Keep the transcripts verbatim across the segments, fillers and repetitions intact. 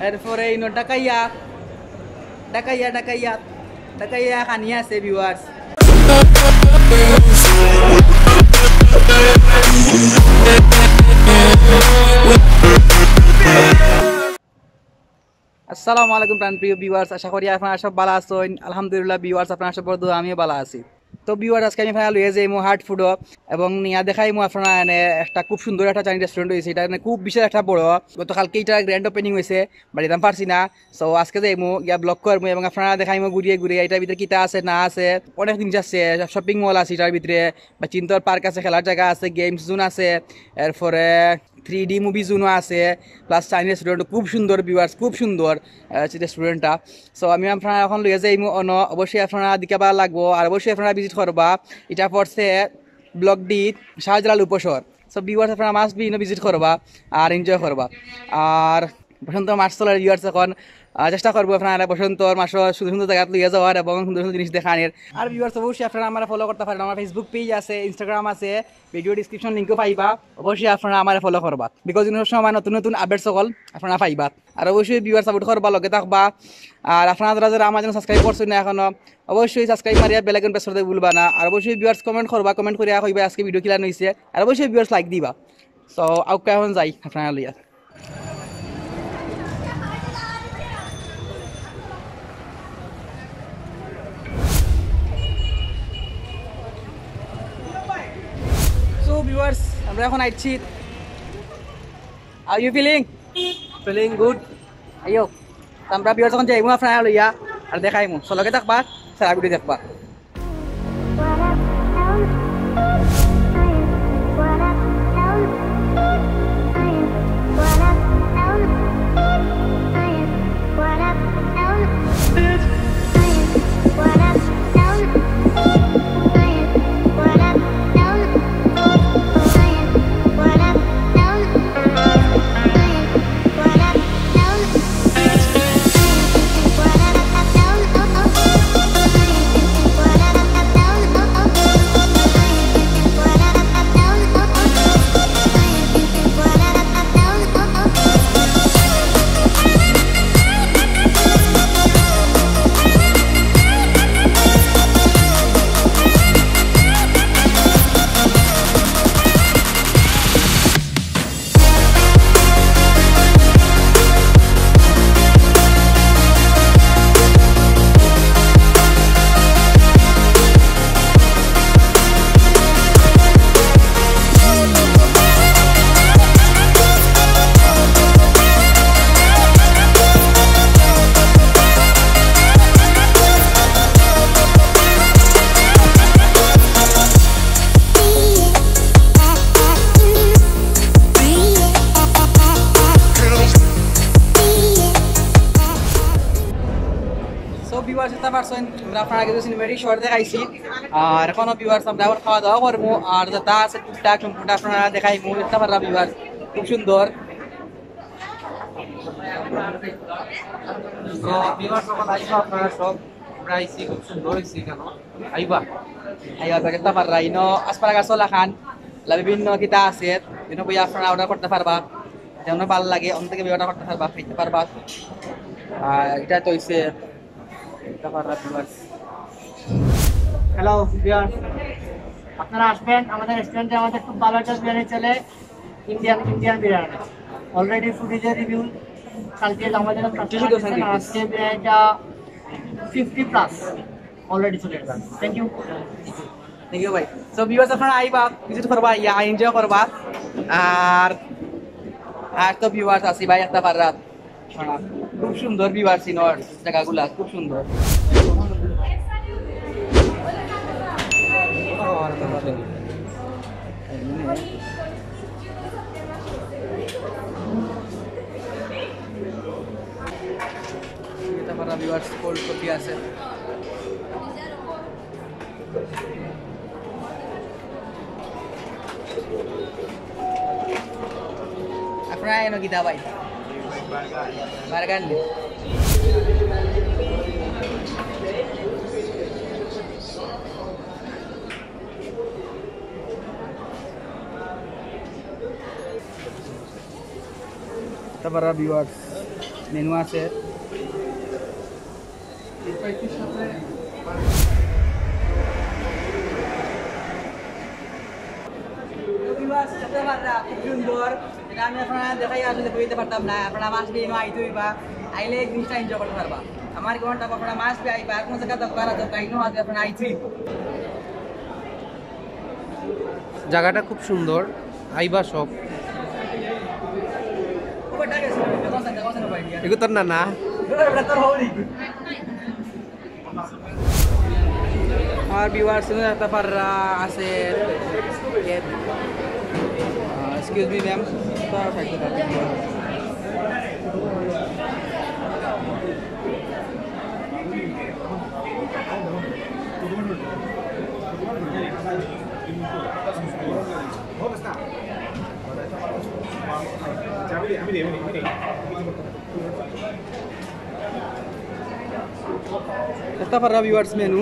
এরপরে ইনো ডাকাইয়া, ডাকাইয়া, ডাকাইয়া, ডাকাইয়া খানি আছে, ভিউয়ার্স। আসসালামু আলাইকুম প্রাণপ্রিয় ভিউয়ার্স, আশা করি আপনারা সব ভালা আছইন। আলহামদুলিল্লাহ ভিউয়ার্স, আপনারা সব বড় দোয়া আমিও ভালা আছি। তো ভিউয়ার্স, আজকে আমি আপনারারে লইয়া যাইমু হার্ট ফুডো এবং নিয়া দেখাইমু আপনারারে এনে একটা খুব সুন্দর একটা চাইনিজ রেস্টুরেন্ট অইছে। ইটা মানে খুব বিশাল একটা বড়। গতকালকে ইটার গ্র্যান্ড ওপেনিং অইছে, but যাইতাম পারছি না। So আজকে যাইমু, গিয়া ব্লগ করমু এবং আপনারারে দেখাইমু ঘুরিয়া ঘুরিয়া ইটার ভিতরে কিতা আছে না আছে। অনেক জিনিস আছে, শপিং মল আছে ইটার ভিতরে, বা চিন্তর পার্ক আছে, খেলার জাগা আছে, গেমস জোন আছে, এরপরে থ্রি ডি মুভি জোনও আছে, প্লাস চাইনিজ রেস্টুরেন্ট খুব সুন্দর ভিউয়ার্স, খুব সুন্দর রেস্টুরেন্টটা। So আমি আপনারারে অখন লইয়া যাইমু অনো, অবশ্যই আপনারার দেখিয়া ভালা লাগবো, আর অবশ্যই আপনারা ভিজিট করবা। ইটা পড়ছে ব্লক ডি, শাহজালাল উপশহর। So ভিউয়ার্স, আপনারা মাস্ট বি ইনো ভিজিট করবা আর এনজয় করবা। আর বসন্ত মাস চলের ভিউয়ার্স, অখন আহ, চেষ্টা করবো আপনারারে বসন্তর মাসো সুন্দর সুন্দর জাগাত লইয়া যাওয়ার এবং সুন্দর সুন্দর জিনিস দেখানির। আর ভিউয়ার্স, অবশ্যই আপনারা আমারে ফলো করতা পারইন, আমার Facebook পেজ আছে, ইনস্টাগ্রাম আছে, ভিডিও ডেসক্রিপশন লিংকও পাইবা। অবশ্যই আপনারা আমারে ফলো করবা, বিকজ ইনো সবসময় নতুন নতুন আপডেটস অকল আপনারা পাইবা। আর অবশ্যই ভিউয়ার্স, সাপোর্ট করবা, লগে থাকবা। আর আপনারা যারা যারা আমার চ্যানেল সাবস্ক্রাইব করছইন না এখনো, অবশ্যই সাবস্ক্রাইব মারিয়া বেল আইকন প্রেস করতে ভুলবা না। আর অবশ্যই ভিউয়ার্স, কমেন্ট করবা, কমেন্ট করিয়া কইবা আজকে ভিডিও কিলান অইছে। আর অবশ্যই ভিউয়ার্স, লাইক দিবা। So আউক্কা অখন যাই আপনারারে লইয়া। So ভিউয়ার্স, আমরা অখন আইছি। How you feeling? Feeling good. আইও, তো আমরা ভিউয়ার্স অখন যাইমু আপনারারে লইয়া, আর দেখাইমু। So লগে থাকবা, সারা ভিডিও দেখবা। So ভিউয়ার্স, দেখতা পারছইন, আমরা আপনারারে আগে সিনেম্যাটিক শট দেখাইছি, আর অখনো ভিউয়ার্স আমরা আবার খাওয়া দাওয়া করমু, আর যেতা আছে টুকটাক সম্পূর্ণ আপনারারে দেখাইমু। দেখতা পাররা ভিউয়ার্স, খুব সুন্দর। So ভিউয়ার্স, অখন আইবা আপনারা সব, আমরা আইছি, খুব সুন্দর অইছে কেন, আইবা, আইবা, দেখতা পাররা। ইনো আস্পারাগাছর লাখান, লা বিভিন্ন কিতা আছে, ইনো বইয়া আপনারা অর্ডার করতা পারবা। যেমন ভালা লাগে, অন থাকি অর্ডার করতা পারবা, খাইতা পারবা। আর ইটা তো অইছে, দেখতা পাররা ভিউয়ার্স। হ্যালো ভিউয়ার্স, আপনারা আসবেন আমাদের রেস্টুরেন্টে, আমাদের খুব ভালো একটা বিরিয়ানি চলে, ইন্ডিয়ান, ইন্ডিয়ান বিরিয়ানি। অলরেডি ফুটেজের রিভিউ কালকে আমাদের, আজকে বিরিয়ানিটা ফিফটি প্লাস অলরেডি চলে গেছে। Thank you. থ্যাংক ইউ ভাই। So ভিউয়ার্স, আপনারা আইবা, ভিজিট করবা, ইয়া এনজয় করবা। আর, আর তো ভিউয়ার্স আছি ভাই, দেখতা পাররা। খুব সুন্দর ভিউয়ার্স, ইনোর জাগাগুলা খুব সুন্দর। দেখতা পাররা ভিউয়ার্স, কোল্ড কফি আছে। আপনারা এনো কিতা ভাই? বার্গার নি? দেখতা পাররা ভিউয়ার্স, মেনু আছে। তো viewers, দেখতে পাররা, খুব সুন্দর। এটা আমি আপনারা দেখাই আসলে বুঝতে পারতাম না। আপনারা must be ইনো আইতে হইবা, আইলে এই জিনিসটা enjoy করতে পারবা। আমার comment থাকবো, আপনারা must be আইবা, আর কোনো জায়গা দরকার আছে, তাই নয় আছে, আপনারা আইতে হইবা। জায়গাটা খুব সুন্দর, আইবা সব। এগু তোর না, না। আর viewers, তুমি দেখতে পাররা আছে, excuse me ma'am, দেখতে পাররা viewers মেনু,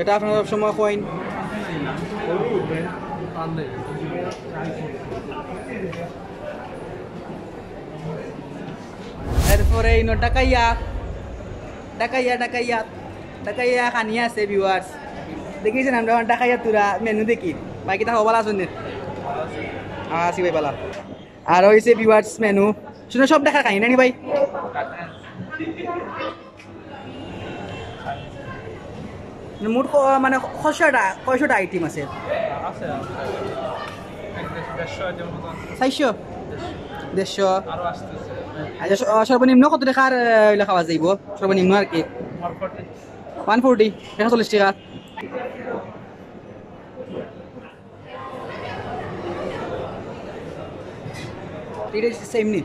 এটা আপনারা সবসময় কইন। এরপরে ইনো ডাকাইয়া, ডাকাইয়া, ডাকাইয়া, ডাকাইয়া খানি আছে viewers। দেখিছেন আমরা ডাকাইয়া তুরা মেনু দেখি। ভাই কিতা খবর আছইন? আছি ভাই বালা। আর হইছে viewers মেনু। শুনো সব ডাকাইয়া খানি নানি ভাই? মোট ক-, মানে কয়শোটা, কয়শোটা item আছে? আছে, আছে। এক দেড়শো, দেড়শো item মতো আছে। চাইরশো? দেড়শো। দেড়শো। আরো আসতেছে। আচ্ছা, স-, সর্বনিম্ন কত টাকার, আহ, অইলে খাওয়া যাইবো? সর্বনিম্ন আর কি? One forty। One forty, একশো চল্লিশ টাকা। It is same নি।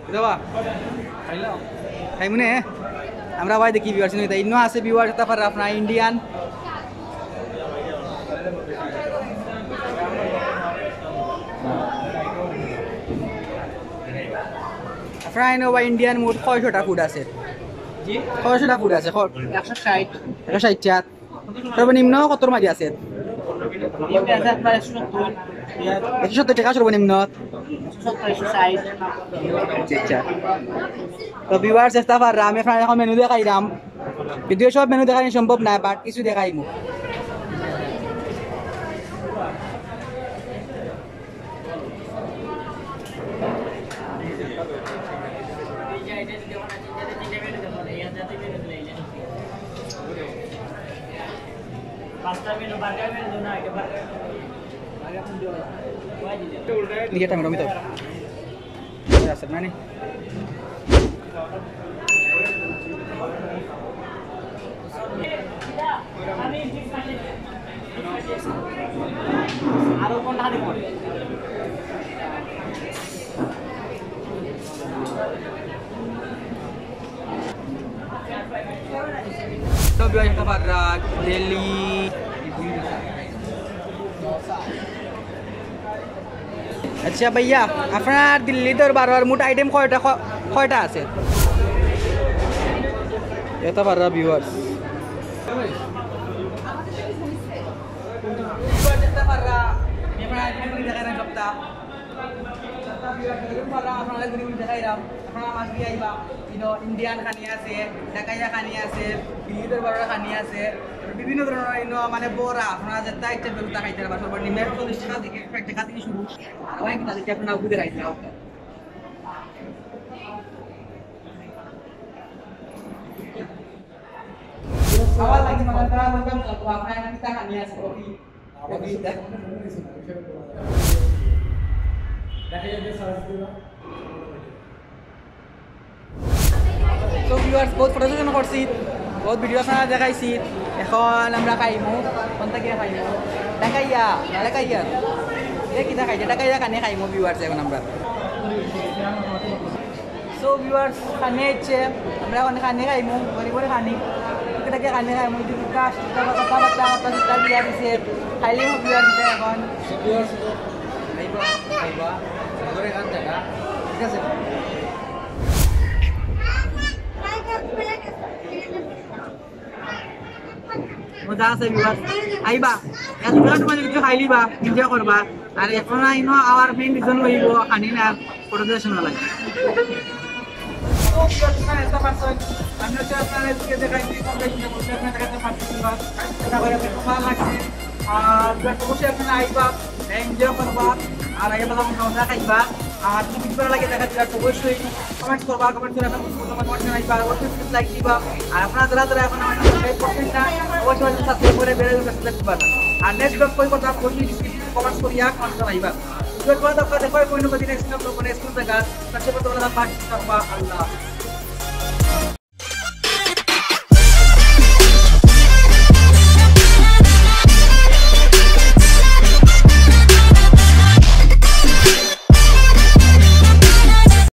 কিতা বা? খাইলাম। খাইমু নে? আমরা ভাই দেখি viewers নি, ইনো আছে viewers, দেখতে পাররা আপনারা Indian। আপনারা ইনো ভাই Indian মোট কয়শোটা food আছে? জি? কয়শোটা food আছে? ক-, একশো ষাট। একশো ষাট টা। সর্বনিম্ন কতর মাঝে আছে? নিম্নে আছে আপনার একশো সত্তর। একশো সত্তর টাকা সর্বনিম্ন। একশো সত্তর, একশো ষাট। আচ্ছা, আচ্ছা। তো viewers, চেষ্টা পাররা, আমি আপনারা এখন মেনু দেখাইরাম, যদিও সব মেনু দেখানি সম্ভব নায়, but কিছু দেখাইমু। নিজে টাইম রমিত আছে না নি? আরো কোনটা খালি পড়ে? তো বিয়াই, খাবার রাত, দিল্লি। আচ্ছা ভাইয়া, আপনার দিল্লি দরবারর মোট আইটেম কয়টা, ক-, কয়টা আছে? এটা পাররা viewers। আপনারা ঘুরি ঘুরি দেখাইলাম। আপনারা মাছ দিয়ে আইবা, ইনো ইন্ডিয়ান খানি আছে, ঢাকাইয়া খানি আছে, দিল্লি দরবারর খানি আছে, বিভিন্ন ধরনের ইনো মানে বড়া, আপনারা যেটা ইচ্ছা বেগুতা খাইতে পারবা। সর্বনিম্ন চল্লিশ টাকা থেকে, এক টাকা থেকে শুরু। আর ভাই কিতা দেখি আপনারা ঘুরে খাইতে পারবা। খাওয়া লাগে মানে তারা বলতাম না, তো আপনারা কিতা খানি আছে, কফি, কফি, দেখা যাচ্ছে সার্চ দিবা। তো viewers, বহুত ফটো সেশন করছি, বহুত ভিডিও সারা দেখাইছি। এখন আমরা খাইমু, কোনটা গিয়া খাইমু? ঢাকাইয়া, ঢাকাইয়া। এ কিতা খাইছে? ঢাকাইয়া খানি খাইমু viewers এখন আমরা। So viewers, খানি আইছে, আমরা এখন খানি খাইমু, গরিবর খানি। কিতা গিয়া খানি খাইমু, যদি কাজ, কথা, কথা, কথা, কথা, কথা দিয়া দিছে। খাইলে viewers এখন। Viewers, খাইবা, খাইবা, ঘরে খান জায়গা, ঠিক আছে? মজা আছে ভিউয়ার্স, আইবা। এত বিরাট মানে কিছু খাইলিবা, এনজয় করবা। আর এখন আইনো আমার মেইন রিজন অইবো খানি না, ফটো সেশন লাগে। আমি হচ্ছে আপনারা এদিকে দেখাই দিই, কোন জায়গায় বসে আপনারা দেখাতে পারছেন বা, এটা করে আপনার ভালো লাগছে। আর অবশ্যই আপনারা আইবা, এনজয় করবা। আর আগে ভালো মজা খাইবা। আর যদি ভিডিও লাগে দেখা দিলে অবশ্যই কমেন্ট করবা, কমেন্ট করে আপনার মতামত জানাইবা, আর অবশ্যই লাইক দিবা। আর আপনারা যারা যারা এখন আমার সাবস্ক্রাইব করছেন না, অবশ্যই সাবস্ক্রাইব করে বেল আইকনটা প্রেস দিবা। আর নেক্সট ব্লগ কই কথা অবশ্যই কমেন্ট করিয়া কমেন্ট জানাইবা। ভিডিও করা দরকার দেখো, অন্য কোনো দিন নেক্সট ব্লগ, নেক্সট জায়গা, তার সাথে তোমরা পাশে থাকবা। আল্লাহ হাফেজ।